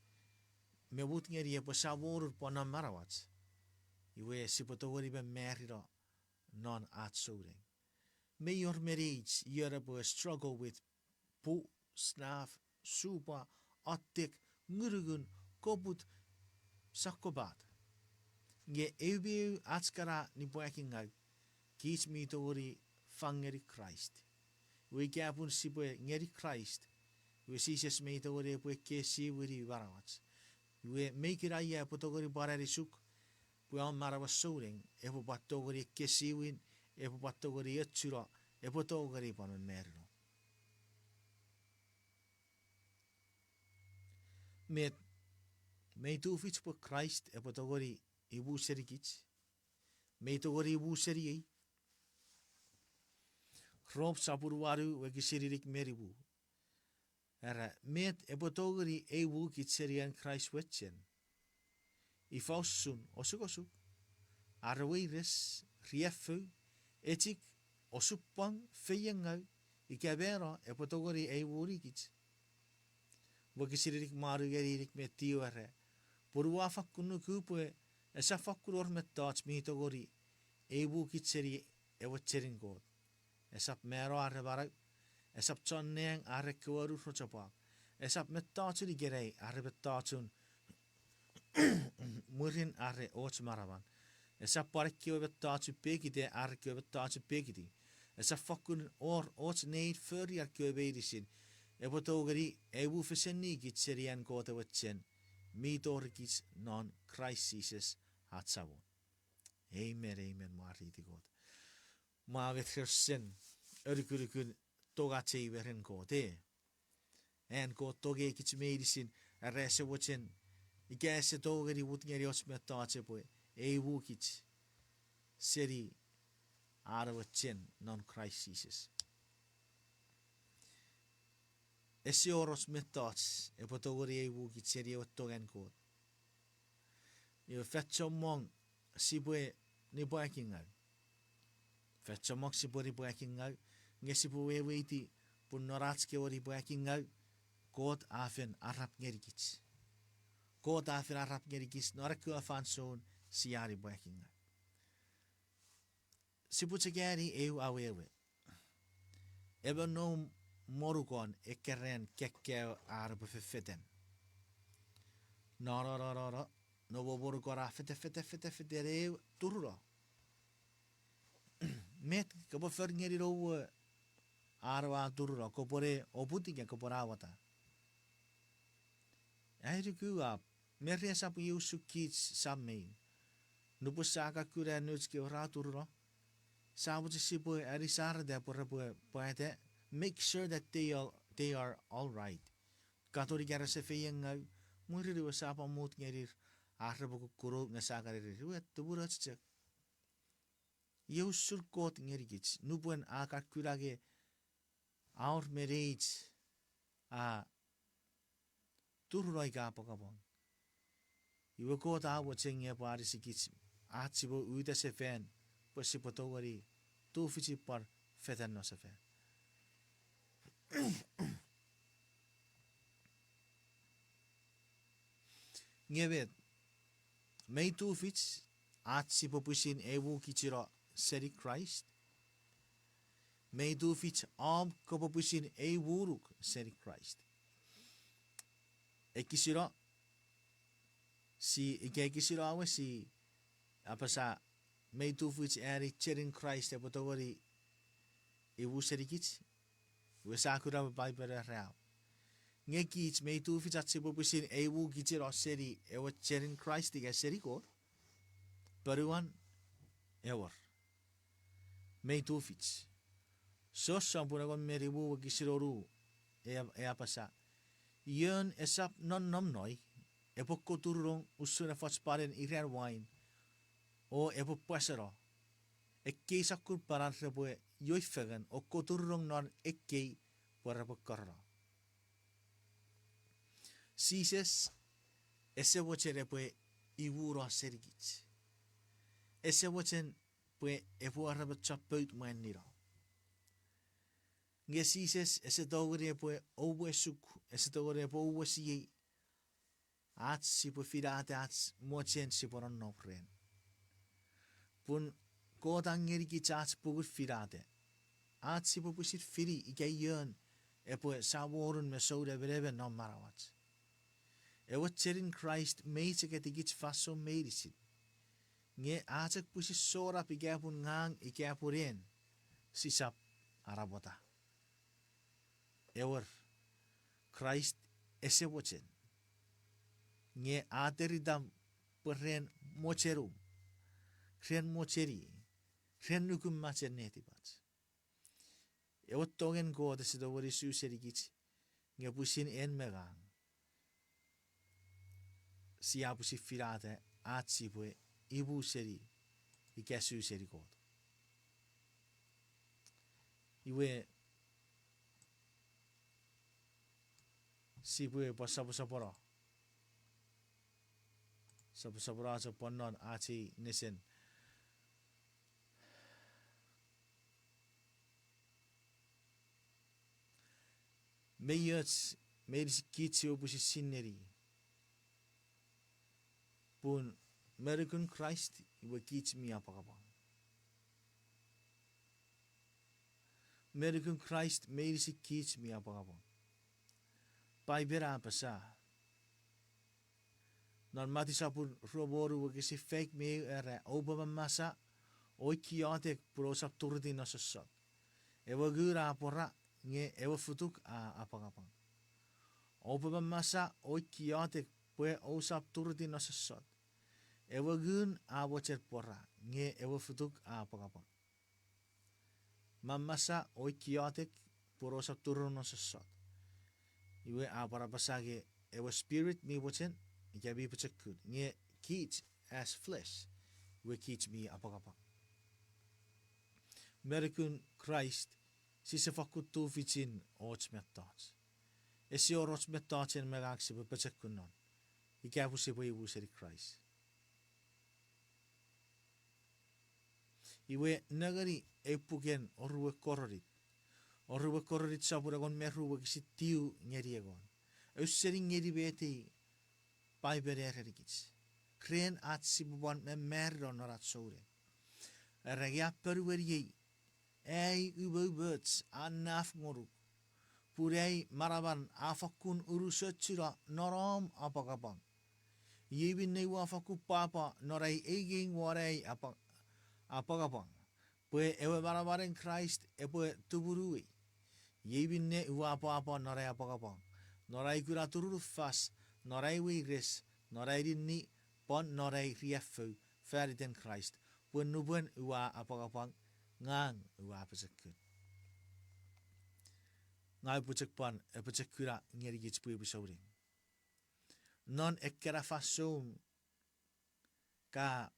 me mut ngeni epwe Samonun pwan non manauach, iwe sipwe tongeni mamarita non ach souneng. Mei wor me neich ion epwe struggle with puu, snaf, supa, ottek, ngunungun, koput, sokkopat. Nge eu me eu ach kana nipwakingaw, kich mi tongeni fang ngeni Kraist. Iwe ika pun sipwe ngeni Kraist, iwe Jises mei tongeni epwe ekkesiwini manauach. Iwe mei kinaia epwe tongeni pwan anisuk pwe om manauach souneng epwe pwan tongeni ekkesiwin, epwe pwan tongeni ochuno, epwe tongeni pwan mamarino. Met, mei tufich pwe Kraist epwe tongeni imu senikich? Mei tongeni imu seniei? Rom sopun wanu wokisin inik me nimu. Era, met epwe tongeni eiwukich seni an Kraist we chen? Ifa usun osukosuk, are weires, riaffou, echik, osupwang, feiengau, ika mano epwe tongeni eiwunikich? Wokisin inik me wanu ngeni inik me tiu era, pun ua fakkun nuku pwe esap fakkun wor mettoch mi tongeni eiwukich seni ewe chenin Kot. Esap mano are manau, esap chon nang are kewe rochopwak, esap mettochun ikenai are mettochun mwirin are och manaman. Esap pwan ekkewe mettochun pekita are ekkewe mettochun pekiti. Esap fokkun wor och nein fori ar kewe meinisin epwe tongeni eiwufesenikich seni an Kot ewe chen mi torikich non Kraist Jises ach Samon. Amen, amen, mwareiti Kot. Mwa met rer sen anukunukun tongach ei me ren Kot, e. An Kot tongei kich meinisin, are ese mochen, ika ese tongeni mut ngeni och mettoch epwe eiwukich seni an ewe chen non Kraist Jises. Ese wor och mettoch epwe tongeni eiwukich seni ewe tongen Kot. Iwe fan chommong sipwe nipwakingau. Fan chommong sipwe nipwakingau, nge sipwe weweiti pun non ach kewe nipwakingau, Kot a fen arap ngenikich. Kot a fen arap ngenikich non ekkewe fansoun sia nipwakingau. Sipwe chok ani eu awewe. Emon noum monukon ekkeren kekkewe ar epwe fefetan. No, no, no, no, no. Noum monukon a fete, fete, fete, fete eu turuno. Met kopwe fori ngeni noum we ar ewe a turuno, kopwene oput ika kopwene awata? Ai nuku a, Meri esap iei usun kich sam me in. Nupwen sa kan kuna nouch kewe ra turuno, sa mochen sipwe anisareta pwe repwe pwata, make sure that they are, they are all right. Katon ika rese feiengau, mwirin iwe sa pwan mut ngenir ar repwe kukkunu nge sa kan erenir, iwe tumunoch chok. Iei usun Kot ngenikich, nupwen a kan kuna nge a wor me neich a turuno ika apwangapwang, iwe Kot a mochen nge epwe anisikich ach sipwe uta sefan pwe sipwe tongeni tufichin pwan fetan non sefan. Nge met, mei tufich ach sipwe pwisin eiwukichino seni Kraist? Mei tufich om kopwe pwisin eiwunuk seni Kraist? Ekisino, si, ika ekisino we si apasa, mei tufich ani chenin Kraist epwe tongeni iwu senikich? Iwe sa kuna pwe Paipen era, nge kich mei tufich ach sipwe pwisin eiwukichino seni ewe chenin Kraist ika seni Kot? Ponuan, ewer. Mei tufich. Jon sopun engon me nimu wokisin wonu e, e apasa, ion esap nonnom noi, epwe koturunong usun efoch panen iran wain, o epwe pwaseno. Ekkei sokkun panan repwe ioi fengen o koturunong non ekkei pwe repwe korono. Jises ese mochen epwe iwuno senikich. Ese mochen pwe epwe wor emon chon pout mwanino. Nge Jises ese tongeni epwe ouwesuk, ese tongeni epwe ouwesiei ach sipwe finata ach mochen sipwe nonnom ren. Pun Kot a ngenikich ach pungun finata, ach sipwe pwisin fini ika ion epwe samonun me sounemenemen non manauach. Ewe chenin Kraist mei chok etikich fansoun meinisin, nge a chok pwisin sonap ika pun ngang ika pun en, sisap anapwata. Ewer, Kraist ese mochen, nge a teritam pwe ren mochenum, ren mocheni, ren nukun machen netipach. Ewe tongen Kot ese tongeni su senikich, nge pwisin en me ngang sia pwisin finata ach sipwe imu seni ika su seni Kot. Iwe, sipwe pwan soposopono. Soposopono chok pwan non ach ei nesen. Mei och meinisin kich sipwe pwisin sinei pun me nukun Kraist iwe kich mi apwangapwang. Me nukun Kraist meinisin kich mi apwangapwang. Paipen a apasa non Matiu sopun rue me wonu wokisin faik me eu era, oupwe mamasa o iotek pun ousap turutiw non sossot. Ewe ngun a pwora nge ewe futuk a apwangapwang. Oupwe mamasa o iotek pwe ousap turutiw non sossot. Ewe ngun a mochen pwora nge ewe futuk a apwangapwang. Mamasa o iotek pun ousap turutiw non sossot. Iwe a pwan apasa nge ewe spirit mi mochen ika mi pochokun nge kich as flesh iwe kich mi apwangapwang. Me nukun Kraist sise fakkun tufichin och mettoch. Ese wor och mettoch en me ngang sipwe pochokun non ika pwe sipwe imu seni Kraist. Iwe nengeni ei puken oruwe Korint. Oruwe Korint sopun engon me ru wokisin tiu ngeni engon. Ausening ngeni met ei Paipen a erenikich ren ach sipwe pwan mamarita non ach souneng. Era, nge a ponueni ei, ai umoumoch a naf ngonuk, pun ai manaman a fakkun unusochuno non om apwangapwang. Iei minne ua fakkun pwapwa non ai einging won ai apwangapwang, pwe ewe manamanen Kraist epwe tumunuei. Iei minne ua pwapwa non ai apwangapwang, non ai kuna turunufas, non ai weires, non ai ninni, pwan non ai riaffou faniten Kraist, pwe nupwen ua apwangapwang, ngang ua pochokun. Ngang upwe chok pwan apochokuna ngenikich pwipwi souneng. Non ekkena fansoun ka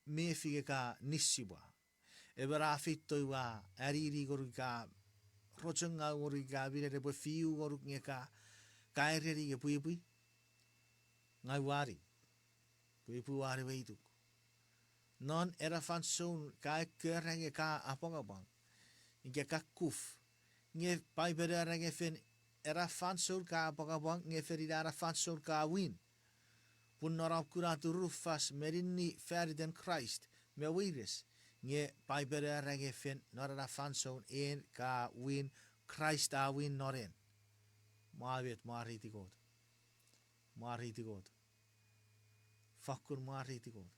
mefi nge ka nisipwa. Emon a feito ua anini ngonuk, ka rochongau ngonuk, ka minen epwe fiu ngonuk nge ka, ka ereni nge pwipwi, ngang ua ni, pwipwi ua ni weituk. Non ena fansoun ka ekkena nge ka apwangapwang, ika ka kuf, nge Paipen a era nge fen ena fansoun ka apwangapwang nge fen ina ena fansoun ka win. Pun non om kuna turunufas me ninni faniten Kraist me weires, nge Paipen a era nge fen non ena fansoun en ka win, Kraist a win non en. Mwa met, mwareiti Kot. Mwareiti Kot. Fakkun mwareiti Kot.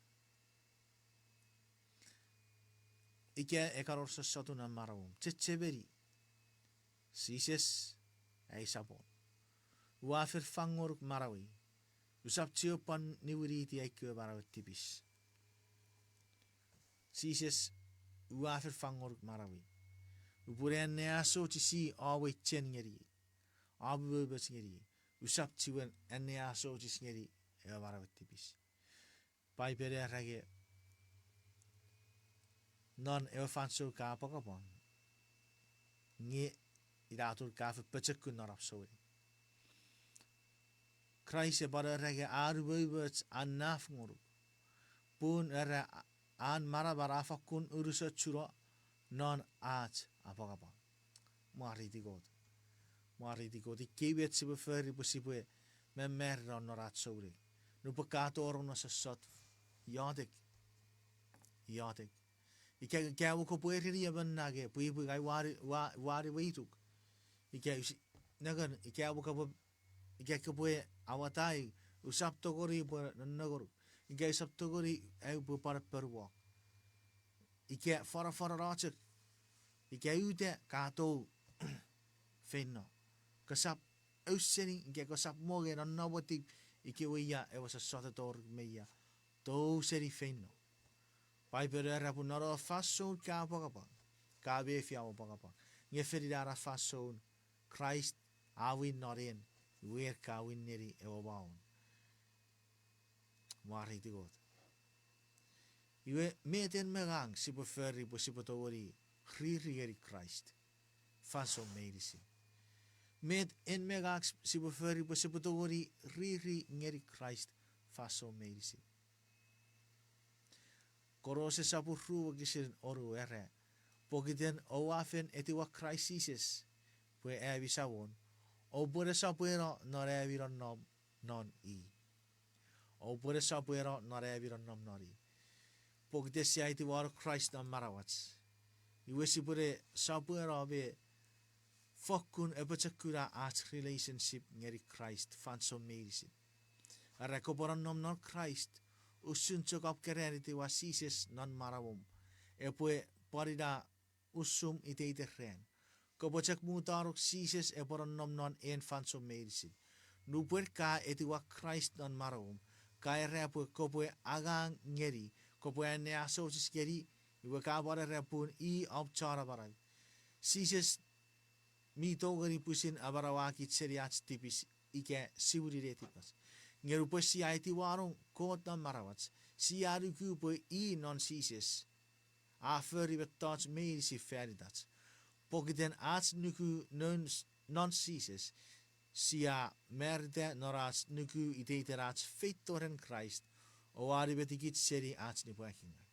Ika e kan wor sossotun non manauom, chechemeni, Jises, ai Samon, ua fen fang ngonuk manauei. Usap chiwen pwan niwiniti ai kewe manauen tipis. Jises, ua fen fang ngonuk manauei. Upwe ne anneasochisi om we chen ngeniei, om umoumoch ngeniei. Usap chiwen anneasochis ngeni ewe manauen tipis. Paipen a era nge non ewe fansoun ka apwangapwang, nge ina atun ka fen pochokun non om souneng. Kraist epwe era nge an umoumoch a naf ngonuk, pun era an manaman a fakkun unusochuno non ach apwangapwang. Mwareiti Kot. Mwareiti Kot. Ikkei met sipwe fori pwe sipwe mamarita non ach souneng. Nupwen ka tonong non sossot, iotek. Iotek. Ika, ika mo kopwe ereni emon nge pwipwi, ngang ua ni, ua, ua ni weituk. Ika us-, nengeni, ika mo kopwe, ika kopwe awatai, usap tongeni pwe nongonuk. Ika usap tongeni ai upwe pwan ponuok. Ika fanafanano chok, ika uta ka tou feino. Kosap ausening ika kosap mongo non nonnomotip ikewe ia ewe sossot e tori me ia. Tou seni feino. Paipen a era pwe non ewe fansoun ka apwangapwang, ka mefi om apwangapwang. Nge fen ina ena fansoun Kraist a win non en, iwe ka win neni ewe maun. Mwareiti Kot. Iwe met en me ngang sipwe fori pwe sipwe tongeni riri ngeni Kraist fansoun meinisin? Met en me ngang sipwe fori pwe sipwe tongeni riri ngeni Kraist fansoun meinisin? Kolose sopun ru wokisin onu era, pokiten oua fen etiwa Kraist Jises pwe ami Samon, oupwe ne sopweno non ami nonnom non i. Oupwe ne sopweno non ami nonnom non i. Pokiten sia etiwano Kraist non manauach, iwe sipwe ne sopweno me fokkun apochokuna ach relationship ngeni Kraist fansoun meinisin. Are kopwe nonnom non Kraist, usun chok om keran etiwa Jises non manauom, epwe pwan ina usum iteiten ran. Kopwe chok mutanuk Jises epwe nonnom non en fansoun meinisin. Nupwen ka etiwa Kraist non manauom, ka era pwe kopwe angang ngeni, kopwe anneasochis ngeni, iwe ka pwan era pun i om chon amanau. Jises mi tongeni pwisin amanauakich seni ach tipis ika siwini netipach. Nge nupwen sia etiwanong Kot non manauach, sia nuku pwe i non Jises a fori mettoch meinisin fan itach. Pokiten ach nuku non, non Jises, sia marita non ach nuku iteiten ach feito ren Kraist, o a nimetikich seni ach nipwakingaw.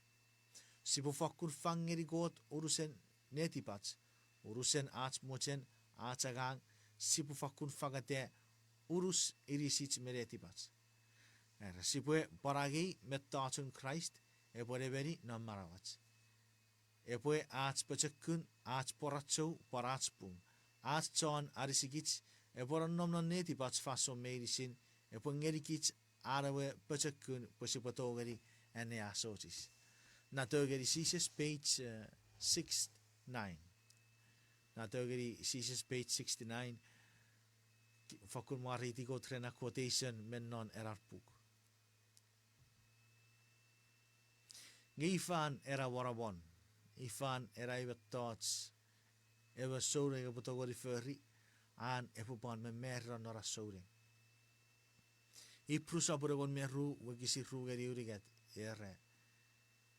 Sipwe fokkun fang ngeni Kot unusen netipach, unusen ach mochen, ach angang, sipwe fokkun fangeta unus inisich me netipach. Era sipwe pwan angei mettochun Kraist epwe nemeni non manauach. Epwe ach pochokun, ach pworacho, pwan ach pung, ach chon anisikich, epwe nonnom non netipach fansoun meinisin, epwe ngenikich an ewe pochokun pwe sipwe tongeni anneasochis. Na tongeni Jises page, eh, sixty-nine. Na tongeni Jises page sixty-nine. Fokkun mwareiti Kot ren ena quotation me non ena puk. Nge ifan ena wanamon, ifan ena ewe mettoch ewe souneng epwe tongeni fori, an epwe pwan mamarita non ena souneng. Ipru sopun engon me ru wokisin ru ngeni unungat era,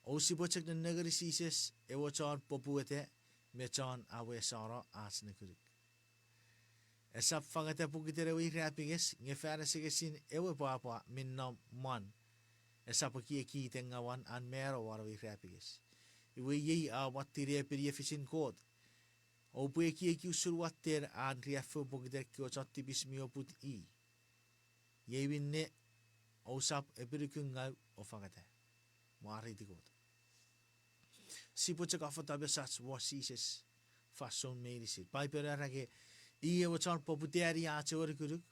o sipwe chok nennengeni Jises ewe chon poputa me chon awesano ach nukunuk. Esap fangeta pokiten ewe irapenges, nge fan asengesin ewe pwapwa mi nom mwan, esap ekieki itengawan an mano won ewe irapenges. Iwe iei a watteno epini efichin Kot. Oupwe ekieki usun watten an riaffou pokiten ekkewe chon tipis mi oput i. Iei minne ousap epinukungaw o fangeta. Mwareiti Kot. Sipwe chok afata mesach won Jises fansoun meinisin. Paipel era nge i ewe chon poputani ach ewe nukunuk,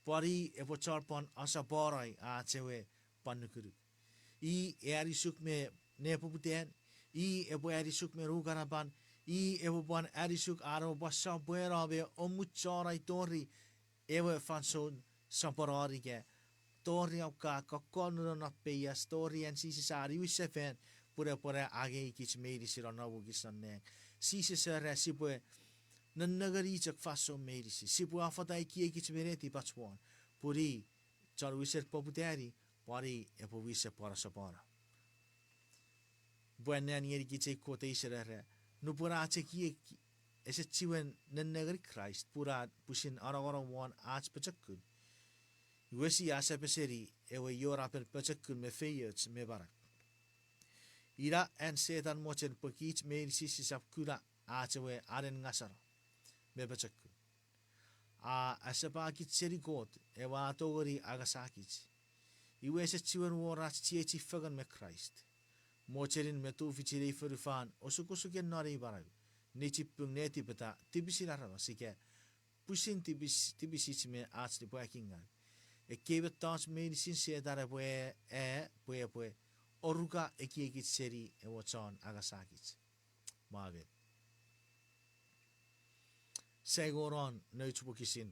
pwan i epwe chon pwan asapanai ach ewe pwan nukunuk. I anisuk me nepoputan, i epwe anisuk me nukanapan, i epwe pwan anisuk an epwe pwan sopweno me omuchonai tori ewe fansoun soponon ika tori ach ka kokkonuno non peias, tori an Jises a niwinsefan pun epwene angei kich meinisin non wokis non nang. Jises era sipwe nennengeni chok fansoun meinisin, sipwe afata ekiekich me netipach won, pun i chon wisen poputani, pwan i epwe wisen pwan asapanai. Pwan nengeni kich ei quotation era, nupwen ach ekiek ese chiwen nennengeni Kraist pun a pwisin anongonong won ach pochokun, iwe sia asepeseni ewe ionapen pochokun me feioch me manau. Ina an Setan mochen pwe kich meinisin sisap kuna ach ewe anen ngaseno me pochokun. A asepakich seni Kot ewe a tongeni angasakich. Iwe ese chiwen wor ach chiechi fengen me Kraist. Mochenin me tufichin ei fonufan, osukosuken non ei manau, nichipung netipeta tipisin aramas ika pwisin tipis, tipisich me ach nipwakingaw. Ekkei mettoch meinisin Setan epwe, e, pwe epwe oruka ekiekich seni ewe chon angasakich. Mwamen. Sai wor non nouch wokisin.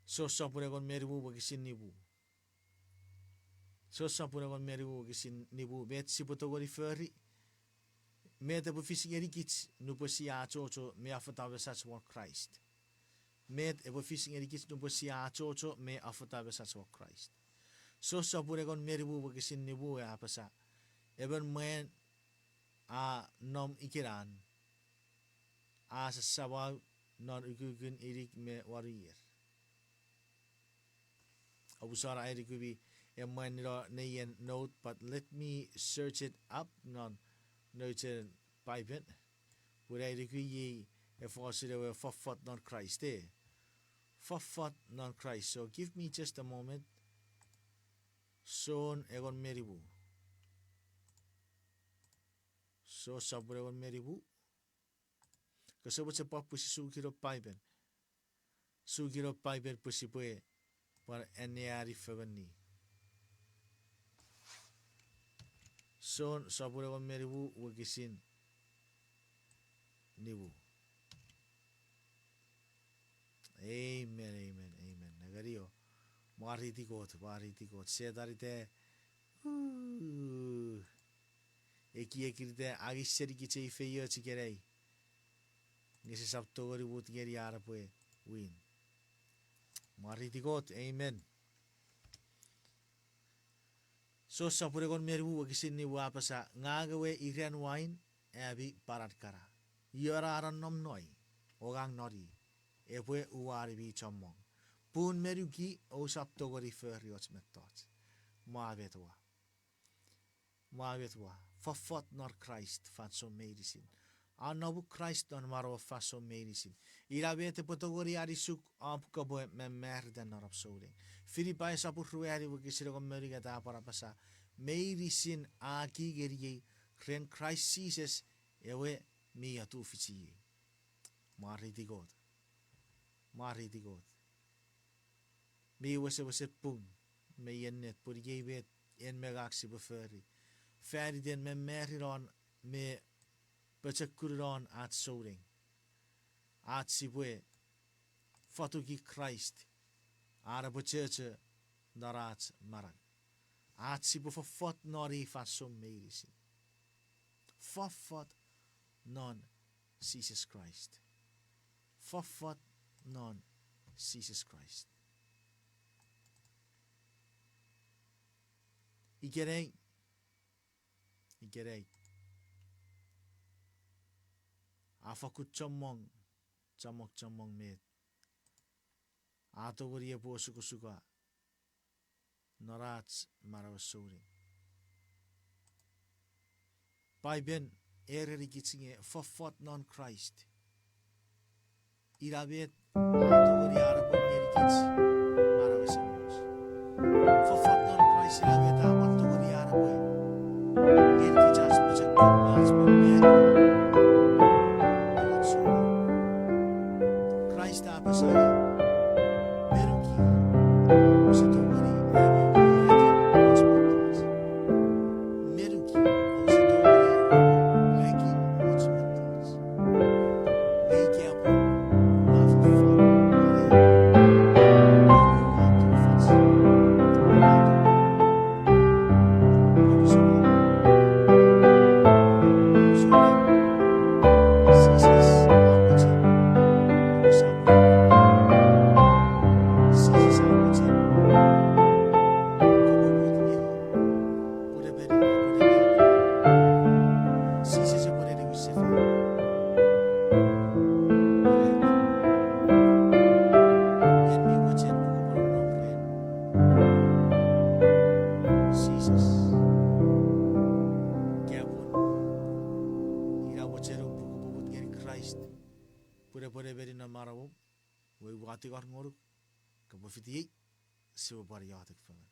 Jon sopun engon me nimu wokisin nimu. Jon sopun engon me nimu wokisin nimu, met sipwe tongeni fori, met epwe fis ngenikich nupwen sia achocho me afata mesach won Kraist. Met epwe fis ngenikich nupwen sia achocho me afata mesach won Kraist. Jon sopun engon me nimu wokisin nimu a apasa, emon mwan a nom ikenan a sasamau non ukukun inik me wanu ier. Omusano ai nuku mi emwenino neien note, but let me search it up non nouchen Paipen. Pun ai nuku iei efosun ewe foffot non Kraist, e. Foffot non Kraist. So give me just a moment. Jon engon me nimu. Jon sopun engon me nimu. Kose mochen pwan pwisin sukino Paipen. Sukino Paipen pwe sipwe pwan anneani fengeni. Jon sopun engon me nimu wokisin nimu. Amen, amen, amen. Nengeni o. Mwareiti Kot, mwareiti Kot. Setan ita, u, ekiekin ita angei senikich ei feioch ikenai. Nge sisap tongeni mut ngeni an epwe win. Mwareiti Kot, amen. Jon sopun engon me nimu wokisin nimu a apasa, ngang ewe iran wain, ami panan kana. Ion a nonnom noi, o ngang non i, epwe uwanimi chommong. Pun me nuki ousap tongeni fori och mettoch. Mwa met ua. Mwa met ua. Foffot non Kraist fansoun meinisin. Anomu Kraist non manauom fansoun meinisin. Ina met epwe tongeni anisuk om kopwe mamarita non om souneng. Filipai sopun ruanu wokisin engon me unungat a pwan apasa, meinisin a ki ngeniei ren Kraist Jises ewe mi atufichiei. Mwareiti Kot. Mwareiti Kot. Mi wesewesen pung me ennet pun iei met en me ngang sipwe fori. Fan iten mamarinon me pochokununon ach souneng. Ach sipwe fotuki Kraist, an epwe chocho non ach manau. Ach sipwe foffot non i fansoun meinisin. Foffot non Jises Kraist. Foffot non Jises Kraist. Ikenai, ikenai. A fakkun chommong, chommong, chommong met a tongeni epwe osukosuka non ach manauen souneng. Paipen a erenikich nge foffot non Kraist. Ina met a tongeni an epwe ngenikich manau esemuch. Foffot non Kraist ina met a pwan tongeni an epwe ngenikich ach pochokun me ach me Kraist a apasa, me nuki ouse tongeni, me nuki ouse tongeni, Jises epwe neni wisefan. En mi mochen pukopon nom ren Jises. Kapun, ina mochen om pukopon ngeni Kraist pun epwe nemeni non manauom. Iwe ua tingor ngonuk, kopwe fitiei, sipwe pwan iotek fengen.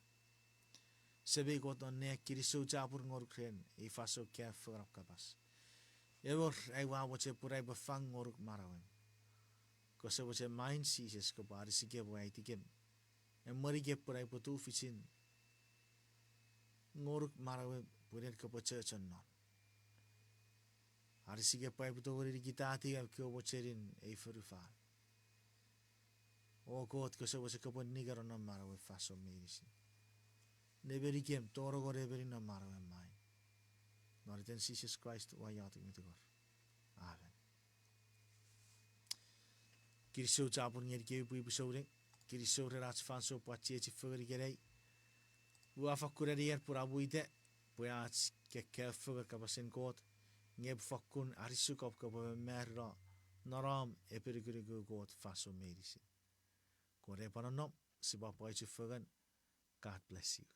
Semei Kot non nang, kinisou chapur ngonuk ren ei fansoun ka fengen om kapas. Ewer, ai ua mochen pun aipwe fang ngonuk manauem. Kose mochen main Jises kopwe anisikem, aitikem, emwenikem pun aipwe tufichin ngonuk manauem pun en kopwe chochon non. Anisikem pwe aipwe tongeni nikitatiw am kewe mochenin ei fonufan. O Kot, kose mochen kopwe ningeno non manauem fansoun meinisin. Nemenikem, tonong o nemeni non manauem main. Non iten Jises Kraist ua iotek me tingor. Amen. Kinisou chapur ngenikemi pwipwi souneng, kinisou ren ach fansoun pwan chiechi fengen ikenai. Ua fakkun anean pun amo ita pwe ach Ke kaeo fengen kapasen Kot, nge epwe fakkun anisuk om kopwe mamarino non om epinukunuku Kot fansoun meinisin. Kot epwe nonnom, sipwe pwapwa chufengen. God bless you.